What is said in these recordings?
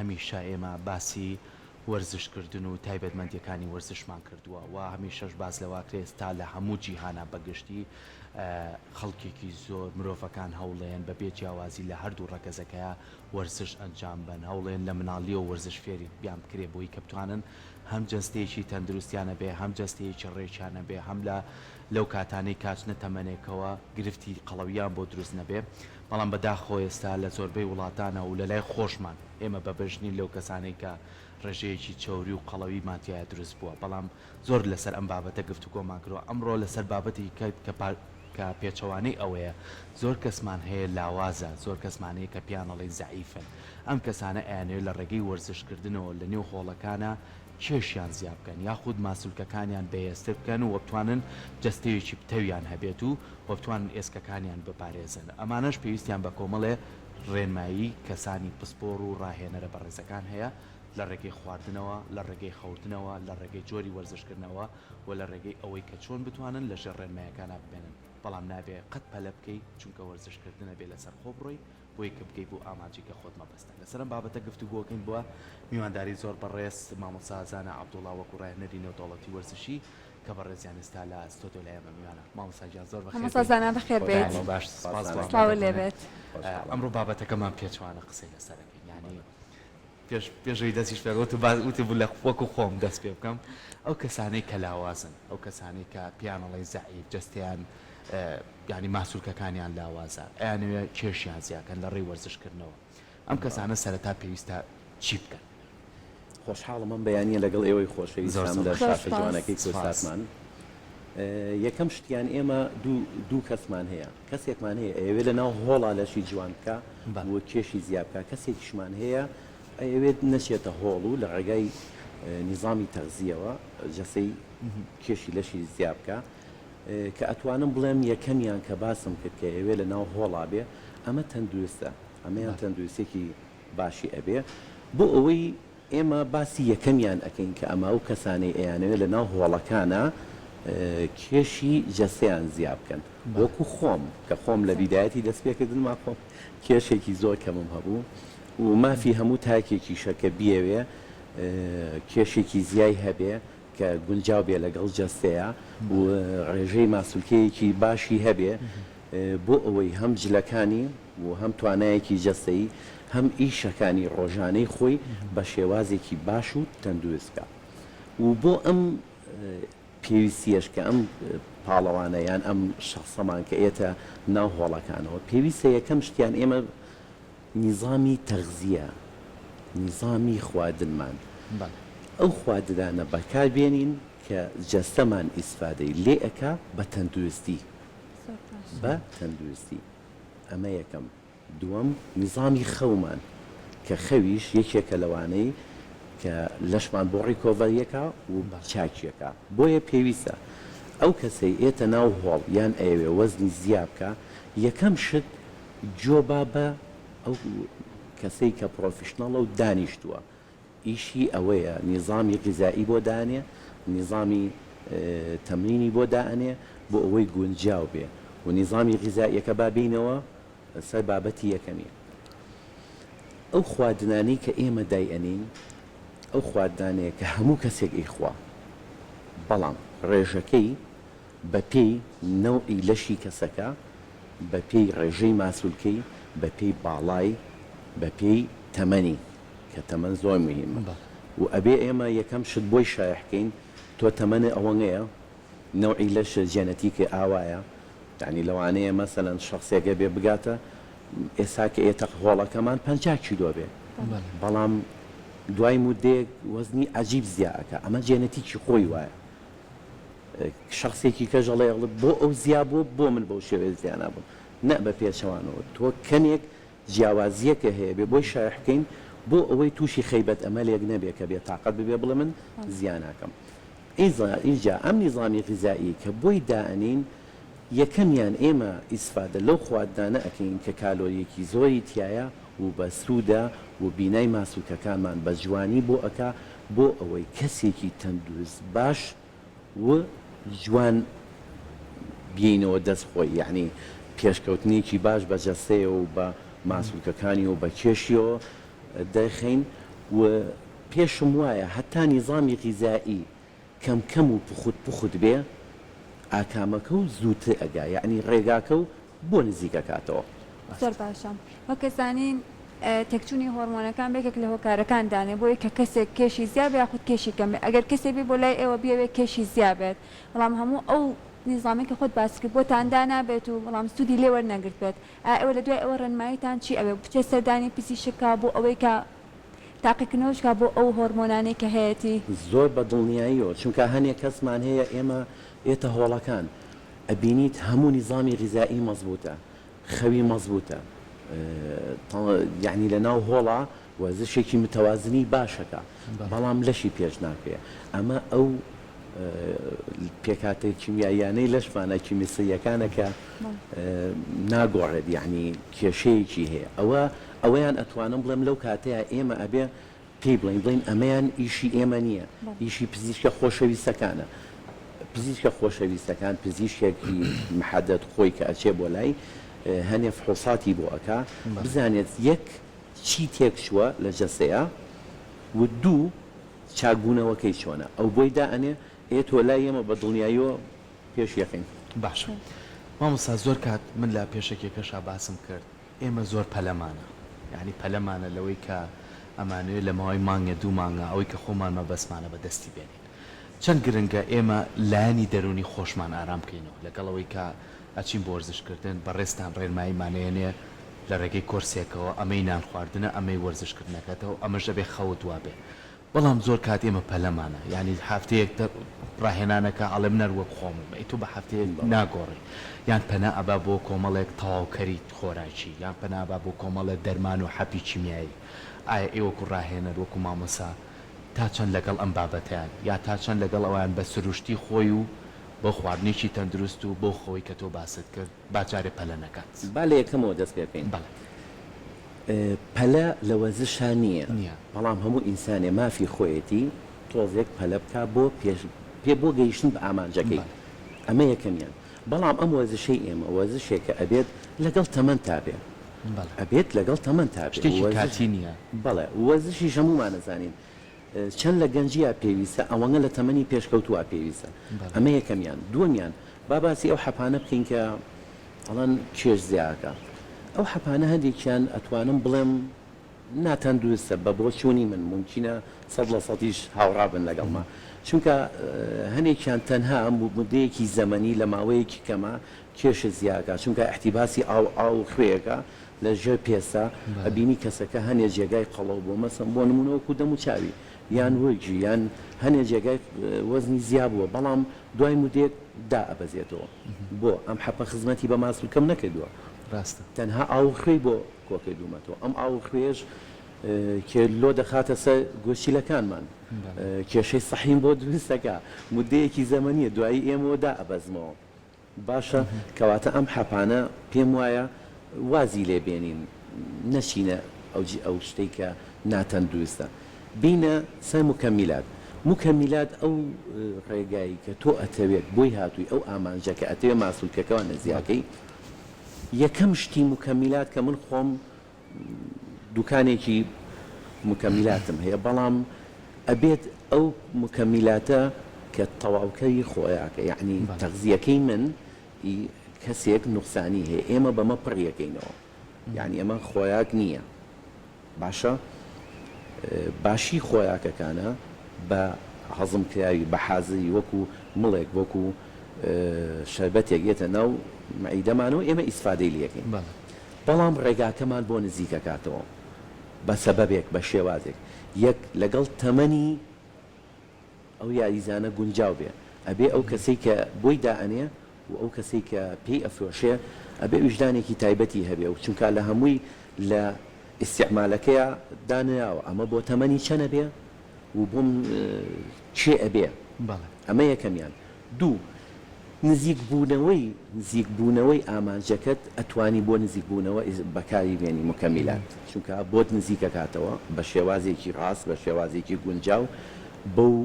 هەمیشە ئێمە باسی وەرزشکردن و تایبەتمەندیەکانی وەرزشمان کردووە و هەمیشەش باس لەوە ئەکرێ ئێستا لە هەموو جیهانا بە گشتی خەڵکێکی زۆر مرۆڤەکان هەوڵێن بە بێ جیاوازی لە هەردوو ڕەگەزەکەیا وەرزش ئەنجام بەن هەوڵێن لە مناڵیەوە وەرزش فێری بیان بکرێ بۆی کە بتوانن هەم جەستەیەکی تەندروستیان هەبێ هەم جەستەیەکی ڕێکیان هەبێ هەم لە لەو کاتانەی کاچنە تەمەنێکەوە گرفتی قەڵەویان بۆ دروست نەبێ بەڵام بەداخەوە ئێستا لە زۆربەی وڵاتانە و لەلای خۆشمان ئێمە بەبەش نین لەو کەسانەی کە ڕێژەیەکی چەوری و قەڵەویمان تیایا دروست بووە بەڵام زۆر لەسەر ئەم بابەتە گفتوگۆمان کردوە ئەمڕۆ لەسەر بابەتێکی کە کە کە پێچەوانەی ئەوەیە زۆر کەسمان هەیە لاوازە زۆر کەسمان هەیە کە پێیان ئەڵێین زەعیفن ئەم کەسانە ئەیانەوێت لە ڕێگەی وەرزش کردنەوە لە نێو هۆڵەکانا کێشیان زیا بکەن یاخود ماسولکەکانیان بەهێزتر بکەن و بتوانن جەستەیەکی پتەویان هەبێت و وە بتوانن ئێسکەکانیان بپارێزن ئەمانەش پێویستیان بە کۆمەڵێ ڕێنمایی کەسانی پسپۆڕ و ڕاهێنەرە بەڕێزەکان هەیە لە ڕێگەی خواردنەوە، لە ڕێگەی خەوتنەوە، لە ڕێگەی جۆری وەرزشکردنەوە و لە ڕێگەی ئەوەی کە چۆن بتوانن لە ژێر ڕێنمایەکانا بمێنن. بەڵام نابێ قەت پەلە بکەی چونکە وەرزشکردن ئەبێ لەسەر خۆ بڕۆی بۆی کە بگەی بەو ئامانجەی کە خۆت مەبەستە. لەسەر ئەم بابەتە گفتوگۆکەین بۆ میوانداری زۆر بەڕێز مامۆستا زانا عەبدوڵا وەکو ڕاهێنەری نێودەوڵەتی وەرزشی کە بەڕێزیان ئێستا لە ستۆدیۆ لای ئێمە میوانە. مامۆستا گیان زۆر بەخێر مامۆستا بێی. زانا بەخێر بێیت. بەیانی باش سپاس بۆ سڵاوت لێ ئامادەبوونت. بێت. ئەمڕۆ بابەتەکەمان پێچەوانە قسەی لەسەر ئەکەین یانی پێش پێش ئەوەی دەستیش پێ وتم باس وتم لە وەکو خۆم دەست پێ بکەم ئەو کەسانەی کە لاوازن ئەو کەسانەی کە پێیان ئەڵێن زەعیف جەستەیان یانی ماسولکەکانیان لاوازە ئەیانەوێ کێشیان زیاکەن لە ڕێی وەرزشکردنەوە ئەم کەسانە سەرەتا پێویستە چی بکەن؟ خۆشحاڵم ئەم بەیانیە لەگەڵ ئێوەی زۆر خۆشەویستام لە زۆر زۆر شاشە سپاس. جوانەکەی سپاس. کوردساتمان. یەکەم شتیان ئێمە دوو کەسمان هەیە کەسێکمان هەیە ئەیەوێت لە ناو هۆڵا لەشی جوان بکا و کێشی زیا بکا کەسێکیشمان هەیە ئەیەوێت نەچێتە هۆڵ و لە ڕێگای نیزامی تەغزیەوە جەسەی کێشی لەشی زیا بکا کە ئەتوانم بڵێم یەکەمیان کە باسم کرد کە ئەیەوێت لە ناو هۆڵا بێ ئەمە تەندروستە ئەمەیان تەندروستێکی باشی ئەبێ بۆ ئەوەی ئێمە باسی یەکەمیان ئەکەین کە ئەمە ئەو کەسانەی ئەیانەوێت لە ناو هۆڵەکانا کێشی جەستەیان زیا بکەن وەکو خۆم کە خۆم لە بیدایەتی دەست پێکردنما خۆم کێشێکی زۆر کەمم هەبوو و مافی هەموو تاکێکیشە کە بیەوێ کێشێکی زیای هەبێ کە گونجاو بێ لەگەڵ جەستەیا و ڕێژەی ماسولکەیەکی باشی هەبێ بۆ ئەوەی هەم جلەکانی و هەم توانایەکی جەستەیی هەم ئیشەکانی ڕۆژانەی خۆی بە شێوازێکی باش و تەندروست بکا و بۆ ئەم پێویستیەش کە ئەم پاڵەوانە یان ئەم شەخسەمان کە ئێتە ناو هۆڵەکانەوە پێویستە یەکەم شتیان ئێمە نیزامی تەغزیە نیزامی خواردنمان ئەو خواردنانە بەکار بێنین کە جەستەمان ئیسفادەی لێ ئەکا بە تەندروستی بە تەندروستی ئەمە یەکەم. دووەم نیزامی خەومان کە خەویش یەکێکە لەوانەی کە لەشمان بۆ recovery ئەکا و چاکیەکا بۆیە پێویستە ئەو کەسەی ئێتە ناو هۆڵ یان ئەیەوێ وەزنی زیا بکا یەکەم شت گۆ با بە ئەو کەسەی کە professional ە و دانیشتووە ئیشی ئەوەیە نیزامی غیزائی بۆ دانێ، نیزامی تەمرینی بۆ دائەنێ بۆ ئەوەی گونجاو بێ و نیزامی غیزائیەکە با بێینەوە سەر بابەتی یەکەمی ئەو خواردنانەی کە ئێمە دایئەنێین ئەو خواردنانەیە کە هەموو کەسێک ئەیخوا بەڵام ڕێژەکەی بەپێی نەوعی لەشی کەسەکە، بەپێی ڕێژەی ماسولکەی، بەپێی باڵای، بەپێی تەمەنی، کە تەمەن زۆر موهیمە و ئەبێ ئێمە یەکەم شت بۆی شەرح کەین تۆ تەمەنت ئەوەنەیە، نەوعی لەشت جێنەتیکت ئاوایە، یانی لەوانەیە مەسەلەن شەخسێک هەبێ بگاتە ئێستا کە ئێتە هۆڵەکەمان 50 کیلۆ بێ بەڵام دوای مودەیەک وەزنی عەجیب زیا ئەکا، ئەمە جێنەتیکی خۆی وایە. شەخسێکی کەش ئەڵێ ئەڵێ بۆ ئەو زیا بووە بۆ من بەو شێوەیە زیا نابم نە بە پێچەوانەوە تۆ کەمێک جیاوازیەکە هەیە بێ بۆی شەرح بکەین بۆ ئەوەی تووشی خەیبەت ئەمەلێک نەبێ کە بێ تاقەت ببێ بڵێ من زیا ناکەم ئینجا ئەم نیزامی غیزایی کە بۆی دائەنین یەکەمیان ئێمە ئیسفادە لەو خواردنانە ئەکەین کە کالۆریەکی زۆری تیایە و بەسوودە و بینای ماسولکەکانمان بە جوانی بۆ ئەکا بۆ ئەوەی کەسێکی تەندروست باش و جوان بێینەوە دەست خۆی یەعنی پێشکەوتنێکی باش بە جەستەیەوە و بە ماسولکەکانیەوە و بە کێشیەوە دەرخەین. و پێشم وایە هەتا نیزامی غیزائی کەم کەم و پوخت پوخت بێ ئاکامەکە و زووتر ئەگا یەعنی ڕێگاکە و بۆ نزیک ئەکاتەوە. زۆر باشە وەک ئەزانین تێکچوونی هۆرمۆنەکان بە یەکێک لە هۆکارەکان دانێ بۆی کە کەسێک کێشی زیا بێ یاخود کێشی کەم بێ ئەگەر کەسێک بێ بۆ لای ئێوە بیەوێ کێشی زیا بێت بەڵام هەموو ئەو نیزامەی کە خۆت باست کرد بۆتان دانابێت و بەڵام سوودی لێ وەرنەگرت بێت ئایا ئێوە لە دوای ئەوە ڕێنماییتان چی ئەوێ بچێت سەردانی پزیشک کا بۆ ئەوەی کە تاقیکردنەوەش کا بۆ ئەو هۆرمۆنانەی کە هەیەتی؟ زۆر بە دڵنیاییەوە چونکە هەنێ کەسمان هەیە ئێمە ئێتە هۆڵەکان ئەبینیت هەموو نیزامی غیزائی مەزبوتە خەوی مەزبوتە یەعنی لە ناو هۆڵا وەرزشێکی متەوازنی باشەکە بەڵام لەشی پێش ناکەوێ ئەمە ئەو پێکهاتە کیمیاییانەی لەشمانە کیمیسییەکانە کە ناگۆڕێت یەعنی کێشەیەکی هەیە ئەوە ئەوەیان ئەتوانم بڵێم لەو کاتەیە ئێمە ئەبێ پێی بڵێین بڵێین ئەمەیان ئیشی ئێمە نییە ئیشی پزیشکە خۆشەویستەکانە پزیشکە خۆشەویستەکان پزیشکێکی محەدەد خۆی کە ئەچێ بۆ لای هەنێ فحوساتی بۆ ئەکا بزانێت یەک چی تێکچووە لە جەسەیا و دوو چاکبوونەوەکەی چۆنە ئەو بۆی دائەنێ ئێ تۆ لای ئێمە بە دڵنیاییەوە پێشی ئەخەین. باشە مامۆستا زۆر کات من لە پێشەکیەکەشا باسم کرد ئێمە زۆر پەلەمانە یانی پەلەمانە لەوەی کە ئەمانەوێ لە ماوەی مانگێ دوو مانگا ئەوەی کە خۆمان مەبەستمانە بە دەستی بێنین چەند گرنگە ئێمە لایەنی دەروونی خۆشمان ئارام بکەینەوە لەگەڵ ئەوەی کە ئەچین بۆ وەرزش کردن بەڕێزتان ڕێنماییمان ئەیەنێ لە ڕێگەی کۆرسێکەوە ئەمەی نان خواردنە ئەمەی وەرزش کردنەکەتەو ئەمەش ئەبێ خەوت وابێ بەڵام زۆر کات ئێمە پەلەمانە یانی هەفتەیەک ڕاهێنانەکە ئەڵێ من هەر وەک خۆمم ئەی تۆ بە هەفتەیەک ناگۆڕی یان پەنا ئەبا بۆ کۆمەڵێک تەواوکەری خۆراکی یان پەنا ئەبا بۆ کۆمەڵێ دەرمان و حەپی کیمیایی ئایا ئێوە وەکو ڕاهێنەر وەکو مامۆسا تا چەند لەگەڵ ئەم بابەتەیان یا تا چەند لەگەڵ ئەوەیان بە سروشتی خۆی و بۆ خواردنێکی تەندروست و بەو خەوەی کە تۆ باست کرد با جارێ پەلە نەکات. با لە یەکەمەوە دەست پێ بکەین. بەڵێ. پەلە لە وەرزشا نییە. نییە. بەڵام هەموو ئینسانێ مافی خۆیەتی تۆزێک پەلە بکا بۆ پێش پێ بۆ گەیشتن بە ئامانجەکەی. بەڵێ. ئەمە یەکەمیان. بەڵام ئەم وەرزشەی ئێمە وەرزشێکە ئەبێت لەگەڵ تەمەنتا بێ. بەڵێ. ئەبێت لەگەڵ تەمەنتا بێ. شتێکی وەرزش کاتی نییە. بەڵێ. وەرزشیش هەموومان ئەزانین چەند لە گەنجیا پێویستە ئەوەنە لە تەمەنی پێشکەوتووا پێویستە. بەڵێ. ئەمە یەکەمیان. دووەمیان با باسی ئەو حەپانە بکەین کە ئەڵێن کێش زیاکە. ئەو حەپانە هەندێکیان ئەتوانم بڵێم ناتەندروستە بە بۆچوونی من مومکینە سەد لە سەدیش هاوڕا بن لەگەڵما چونکە هەنێکیان تەنها مودەیەکی زەمەنی لە ماوەیەکی کەما کێشت زیاکا چونکە ئیحتیباسی ئاو ئاو و خوێیەکە لە ژێر پێستا ئەبینی کەسەکە هەنێ جێگای قەڵەو بووە مەسەن بۆ نموونە وەکوو دەم و چاوی یان ورگی یان هەنێ جێگای وەزنی زیا بووە بەڵام دوای مودەیەک دائەبەزێتەوە بۆ ئەم حەپە خزمەتی بە ماسولکەم نەکردووە ڕاستە. تەنها ئاو و خوێی بۆ کۆکردوومەتەوە ئەم ئاو و خوێیەش کێ لۆ دەخاتە سەر گورچیلەکانمان کێشەی سەحیم بۆ دروست دەکا مودەیەکی زەمەنیە دوایی ئێمەوە دائەبەزمەوە باشە کەواتە ئەم حەپانە پێم وایە وازی لێ بێنین نەچینە ئەو شتەی کە ناتەندروستە بینە سەر موکەمیلات موکەمیلات ئەو ڕێگای کە تۆ ئەتەوێت بۆی هاتووی ئەو ئامانجە کە ئەتەوێ ماسولکەکەوە نەزیاکەی یەکەم شتی موکەمیلات کە من خۆم دوکانێکی موکەمیلاتم هەیە بەڵام ئەبێت ئەو موکەمیلاتە کە تەواوکەری خۆراکە یەعنی تەغزیەکەی من ئی کەسێک نوقسانی هەیە ئێمە بەمە پڕیەکەینەوە یەعنی ئەمە خۆراک نییە باشە باشی خۆراکەکانە بە هەزم کراوی بە حازری وەکو مڵێک وەکو شەربەتێک یەتە ناو مەعیدەمانەوە ئێمە ئیسفادەی لێکەین بەڵام ڕێگاکەمان بۆ نزیک ئەکاتەوە بە سەبەبێک بە شێوازێک یەک لەگەڵ تەمەنی ئەو یاریزانە گونجاو بێ ئەبێ ئەو کەسەی کە بۆی دائەنێ و ئەو کەسەی کە پێی ئەفرۆشێ ئەبێ ویژدانێکی تایبەتی هەبێ و چونکا لە هەمووی لە ئیستیعمالەکەیا دانراوە ئەمە بۆ تەمەنی چەنە بێ و بۆم کێ ئەبێ ئەمە یەکەمیان دوو، نزیکبوونەوەی نزیکبوونەوەی ئامانجەکەت ئەتوانی بۆ نزیکبوونەوە بەکاری بێنی موکەمیلات چونکە بۆت نزیک ئەکاتەوە بە شێوازێکی ڕاست بە شێوازێکی گونجاو بەو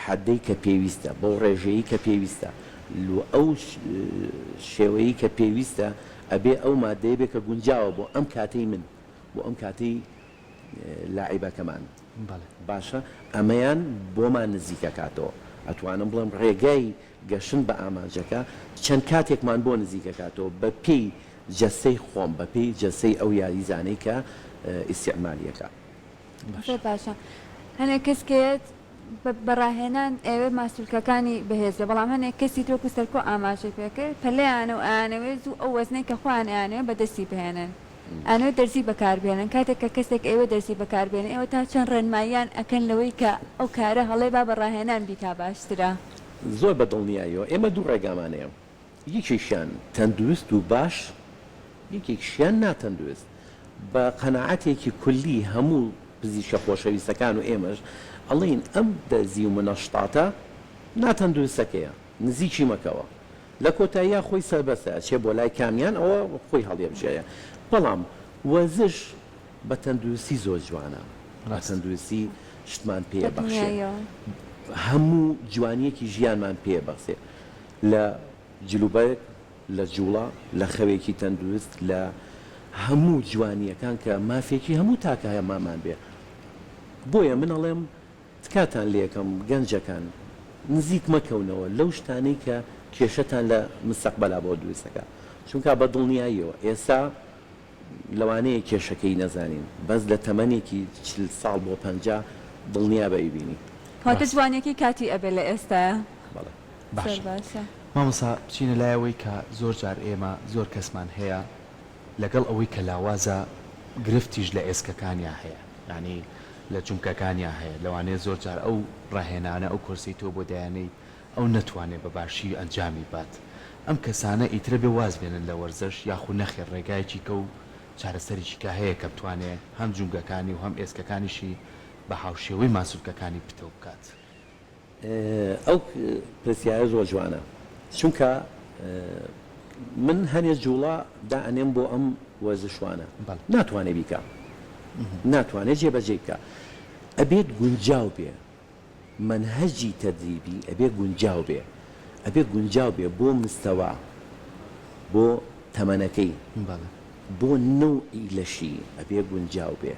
حەدەی کە پێویستە بەو ڕێژەیی کە پێویستە لۆ ئەو شێوەیی کە پێویستە ئەبێ ئەو مادەیە بێ کە گونجاوە بۆ ئەم کاتەی من بۆ ئەم کاتەی. لاعیبەکەمان. باشە ئەمەیان بۆمان نزیکەکاتەوە. ئەتوانم بڵێم ڕێگای گەشتن بە ئامانجەکە چەند کاتێکمان بۆ نزیکەکاتەوە بە پێی جەستەی خۆم، بە پێی جەستەی ئەو یاریزانەی کە ئیستیعمالی ئەکا. زۆر باشە هەنێک کەس کەیەت بە ڕاهێنان ئەیەوێت ماسولکەکانی بەهێز بێت بەڵام هەنێک کەسی تر وەکو سەرکۆ ئاماژەی پێکرد پەلەیانە و ئەیانەوێت زوو ئەو وەزنەی کە خۆیان ئەیانەوێت بەدەستی بهێنن ئەیانەوێت دەرزی بەکاربهێنن کاتێک کە کەسێک ئەیەوێت دەرزی بەکاربێنێ ئێوە تا چەند ڕێنماییان ئەکەن لەوەی کە ئەو کارە هەڵەیە با بە ڕاهێنان بیکا باشترە؟ زۆر بە دڵنیاییەوە ئێمە دوو ڕێگامان هەیە یەکێکیان تەندروست و باش یەکێکیشیان ناتەندروست بە قەناعەتێکی کولی هەموو پزیشکە خۆشەویستەکان و ئێمەش ئەڵێین ئەم دەرزی و منەشتاتە ناتەندروستەکەیە نزیکی مەکەوە لە کۆتاییا خۆی سەربەستە ئەچێ بۆ لای کامیان ئەوە خۆی هەڵیەبژێرێ بەڵام وەرزش بە تەندروستی زۆر جوانە بە تەندروستی شتمان پێ ئەبەخشێ هەموو جوانیەکی ژیانمان پێ ئەبەخسێ لە جلوبەرگ لە جوڵە، لە خەوێکی تەندروست، لە هەموو جوانییەکان کە مافێکی هەموو تاکە هەمامان بێ. بۆیە من ئەڵێم تکاتان لێکەم گەنجەکان نزیک مەکەونەوە لەو شتانەی کە کێشەتان لە مستەقبەلا بۆ دروست ئەکا. چونکا بە دڵنیاییەوە ئێستا لەوانەیە کێشەکەی نەزانین بەس لە تەمەنێکی 40 ساڵ بۆ 50 دڵنیابە ئەیبینی. کەواتە جوانیەکەی کاتی ئەبێ لە ئێستایا. بەڵێ. زۆر باشە باشە. مامۆستا بچینە لای ئەوەی کە زۆر جار ئێمە زۆر کەسمان هەیە لەگەڵ ئەوەی کە لاوازە گرفتیش لە ئێسکەکانیا هەیە یانی لە جومگەکانیا هەیە لەوانەیە زۆر جار ئەو ڕاهێنانە ئەو کۆرسەی تۆ بۆ دایانێی ئەو نەتوانێ بە باشی ئەنجامی بات ئەم کەسانە ئیترە بێ واز بێنن لە وەرزش یاخو نەخێر ڕێگایەکی کە و چارەسەرێکی کە هەیە کە بتوانێ هەم جومگەکانی و هەم ئێسکەکانیشی بە هاوشێوەی ماسولکەکانی پتەو بکات. ئەو پرسیارە زۆر جوانە چونکە من هەنێ جوڵە دائەنێم بۆ ئەم وەرزشوانە ناتوانێ بیکا ناتوانێ جێبەجێی بکا ئەبێت گونجاو بێ مەنهەجی تەدریبی ئەبێ گونجاو بێ ئەبێ گونجاو بێ بۆ مستەوا بۆ تەمەنەکەی بۆ نەوعی لەشی ئەبێ گونجاو بێ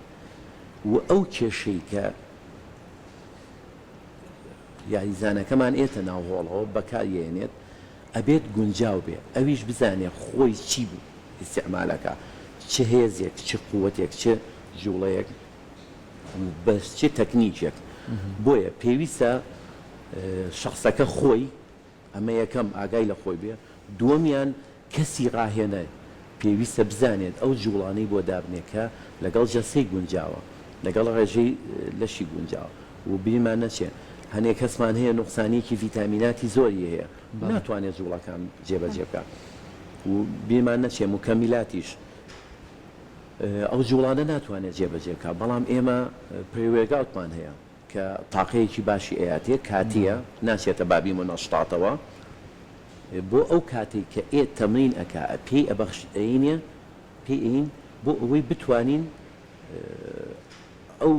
و ئەو کێشەی کە یاریزانەکەمان ئێتە ناو هۆڵەوە بەکاریەیەنێت ئەبێت گونجاو بێ ئەویش بزانێ خۆی چی ئیستعمال ئەکا چ هێزێک چ قوەتێک چ جوڵەیەک و بە چ تەکنیکێک بۆیە پێویستە شەخسەکە خۆی ئەمە یەکەم ئاگای لە خۆی بێ، دووەمیان کەسی ڕاهێنەر پێویستە بزانێت ئەو جوڵانەی بۆ دابنێ کە لەگەڵ جەستەی گونجاوە، لەگەڵ ڕێژەی لەشی گونجاوە و بیرمان نەچێ هەنێ کەسمان هەیە نوقسانیەکی ڤیتامیناتی زۆری هەیە ناتوانێت جوڵەکان جێبەجێ بکات و بیرمان نەچێ موکەمیلاتیش ئەو جوڵانە ناتوانێت جێبەجێ بکات، بەڵام ئێمە pre-workout مان هەیە. کە تاقەیەکی باشی ئەیاتێ کاتیە ناچێتە بابی منەشتاتەوە بۆ ئەو کاتەی کە ئێ تەمرین ئەکا پێی ئەبەخش ئەینێ پێی ئەین بۆ ئەوەی بتوانین ئەو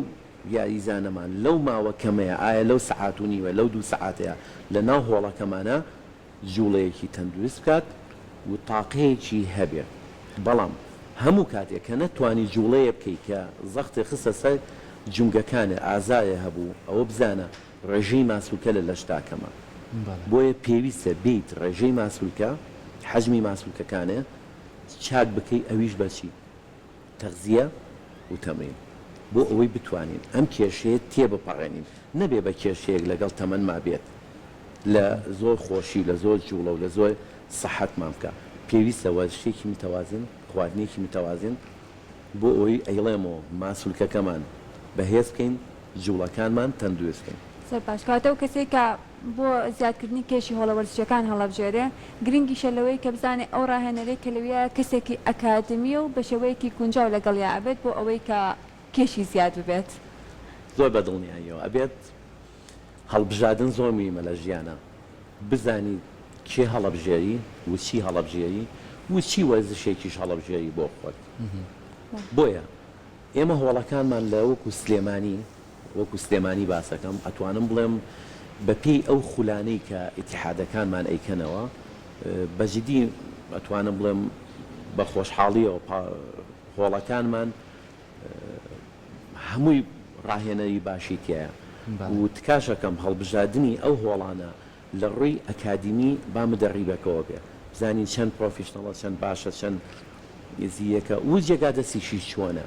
یاریزانەمان لەو ماوە کەمەیە ئایا لەو سەعات و نیوە لەو دوو سەعاتەیە لە ناو هۆڵەکەمانە جوڵەیەکی تەندروست بکات و تاقەیەکی هەبێ بەڵام هەموو کاتێک کە نەتوانی جوڵەیە بکەی کە زەختێ خستە سەر جومگەکانێ ئازارێ هەبوو ئەوە بزانە ڕێژەی ماسولکە لە لەشتا کەمە بۆیە پێویستە بێیت ڕێژەی ماسولکە حەجمی ماسولکەکانێ چاک بکەی ئەویش بەچی؟ تەغزیە و تەمرین بۆ ئەوەی بتوانین ئەم کێشەیە تێبپەڕێنین نەبێ بە کێشەیەک لەگەڵ تەمەنما بێت لە زۆر خۆشی و لە زۆر جوڵە و لە زۆر سەحەتمان بکا پێویستە وەرزشێکی متەوازن خواردنێکی متەوازن بۆ ئەوەی ئەیڵێمەوە ماسولکەکەمان بەهێز بکەین جوڵەکانمان تەندروست بکەین. زۆر باش کەواتە ئەو کەسەی کە بۆ زیادکردنی کێشی هۆڵە وەرزشیەکان هەڵەبژێرێ، گرنگیشە لەوەی کە بزانێ ئەو ڕاهێنەرەی کە لەویایە کەسێکی ئەکادمیە و بە شێوەیەکی گونجاو لەگەڵیا ئەبێت بۆ ئەوەی کە کێشی زیاد ببێت. زۆر بە دڵنیاییەوە ئەبێت هەڵبژاردن زۆر مویمە لە ژیانا بزانی کێ هەڵەبژێری و چی هەڵەبژێری و چی وەرزشێکیش هەڵەبژێری بۆ خۆت بۆیە ئێمە هۆڵەکانمان لە وەکو سلێمانی وەکو سلێمانی باسەکەم ئەتوانم بڵێم بە پێی ئەو خولانەی کە ئیتیحادەکانمان ئەیکەنەوە بە جدی ئەتوانم بڵێم بە خۆشحاڵیەوە هۆڵەکانمان. هەمووی ڕاهێنەری باشی تیایە و تکاش ئەکەم هەڵبژاردنی ئەو هۆڵانە لە ڕووی ئەکادیمی با مدەڕیبەکەوە بێ بزانین چەند professional ە چەند باشە چەند زیرەکە و جێگا دەستیشی چۆنە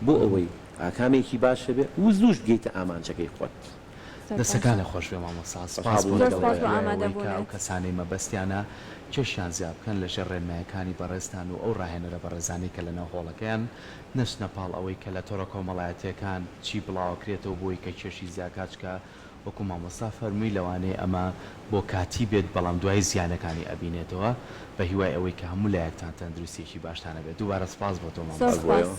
بۆ ئەوەی ئاکامێکی باش هەبێ و زووش بگەیتە ئامانجەکەی خۆت. دەستەکانت خۆش بێ مامۆستا سپاس بۆ زۆر سپاس بۆ ئامادە ئەوەی کە ئەو بوونت. کەسانەی مەبەستیانە کێشیان زیا بکەن لەژێر ڕێنمایەکانی بەڕێزتان و ئەو ڕاهێنەرە بەڕێزانەی کە لەناو هۆڵەکەیان نەچنە پاڵ ئەوەی کە لە تۆڕە کۆمەڵایەتیەکان چی بڵاوەکرێتەوە بۆی کە کێشی زیاکات چکە وەکو مامۆستا فەرمووی لەوانەیە ئەمە بۆ کاتی بێت بەڵام دوای زیانەکانی ئەبینێتەوە بە هیوای ئەوەی کە هەموو لایەکتان تەندروستیەکی باشتان هەبێت دووبارە سپاس بۆ تۆ زۆر مامۆستا. سپاس.